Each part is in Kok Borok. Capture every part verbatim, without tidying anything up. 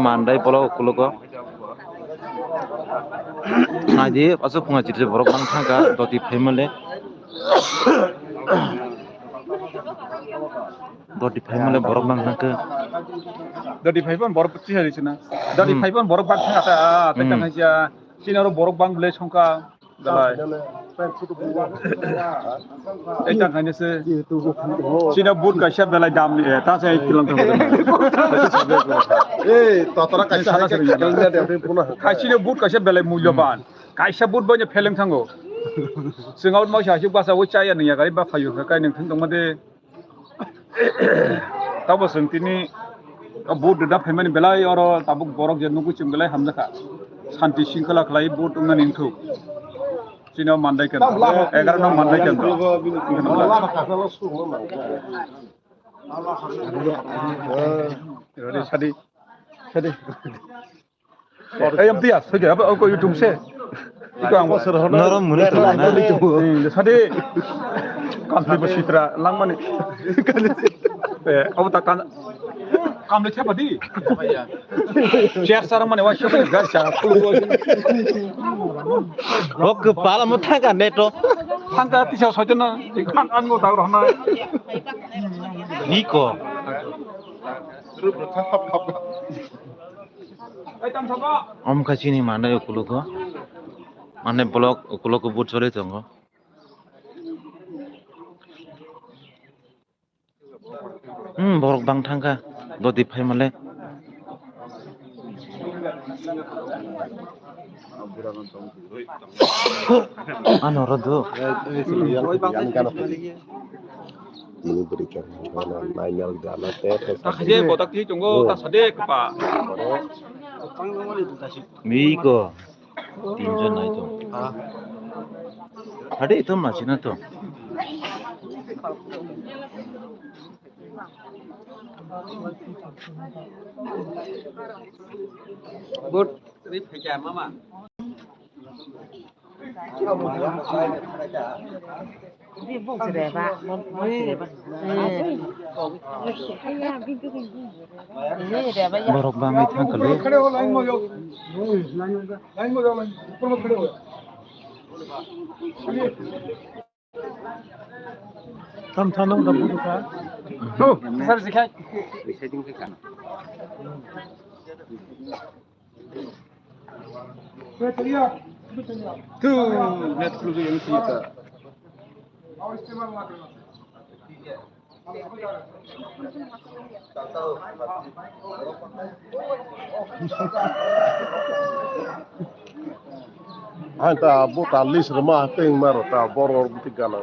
Mandai bolok ukulogo. Naidi, aswk phunga chitri borok bang thangkha, doti phaimale. Doti phaimale borok bang thangkha. Doti phaiban borok tisa risina. Doti Hmm. phaiban borok bang thangkha ta, ta Hmm. thangkha ja. Chini oro borok bang ble songkha. Belai. Eta khainase. Chini vote kaisa belai dam ni, eh, ta se kilang thang. Eh, totora kaisa Sana hai sering. Kaisa vote kaisa belai mulyoban. Kaisa vote banya pheleng thango. Singaut mau sasik basa o chaya niya gari ba phayu kai nang thang tongma de. Tabo chwng tini o vote rwna phaimani belai oro tabuk borok je nugwi chwng belai hamjakha. Santi shingkhala khlai vote wngnani wngthok. Chini o Mandai kendro, egaroh nong Mandai kendro. Rode sadi, sadi. Ei, am tiya, sege, abo, abo, YouTube se. Iko ang. Noro muni tong na. Hmm, sadi. Kamtwi bo sitra, langmani. Eh, abo ta kan. Kamle chapa di. Chair sarang mane wa chapa di, gar cha. Rok kepala mo thangka neto. Thangka tisa soitena, kan ango ta rohna. Niko. Omo khe chini manwi ukulugo. Mane block ukulugo vote choli tongo. Hmm, borok bang thangkha. Doti phaimale. Ano rodo. Ini berikan nainal gana te. Ta khaje botak thi tongo, ta sade kapa. Miko. Tinjon nai to. Hade ito machina to. Good. Mama. Borok bangwi thangkha le. Tam thano da budu ka. Tu, sar sikhai. Tu, net kulu yang sita. Hai ta bo ta list rwma teng maro ta borok biti gana.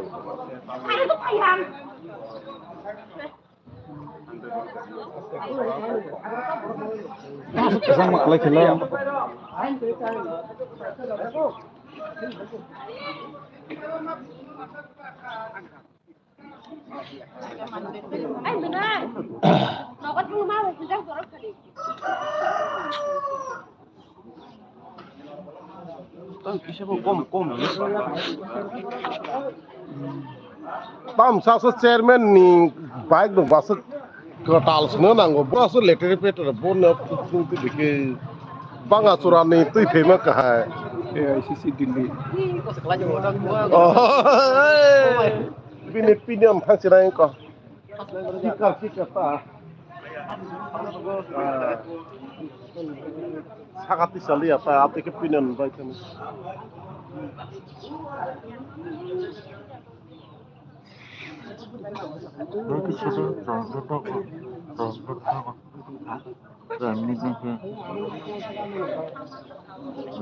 Kwchangma kwlai khela. Tam kisa bo kom, kom. Tam sasa chairman ni bike no basa kwtal sino nango. Basa letter paper bo no twi dikhe banga chura ni twi phema kahai. A I C C Delhi. Oh, bini opinion thang sinai ko. Kika, kika ta. Sakati sali ata, ate ke pinan bai tani.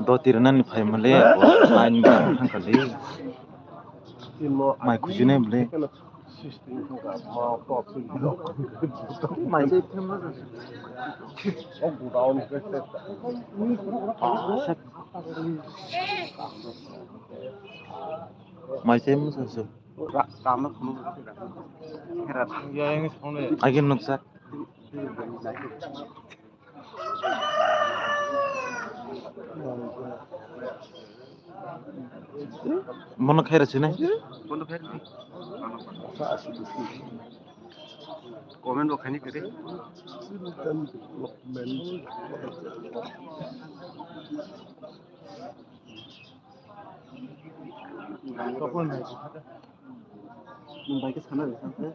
Doti rwnani phaimale, ain thangkha le. Mai khujinai bwle. Mai se masa se. Again nuksa. Bono khaira sinai. Comment bo khaini kwrwi. Nwng bai khe sana rwkha khe.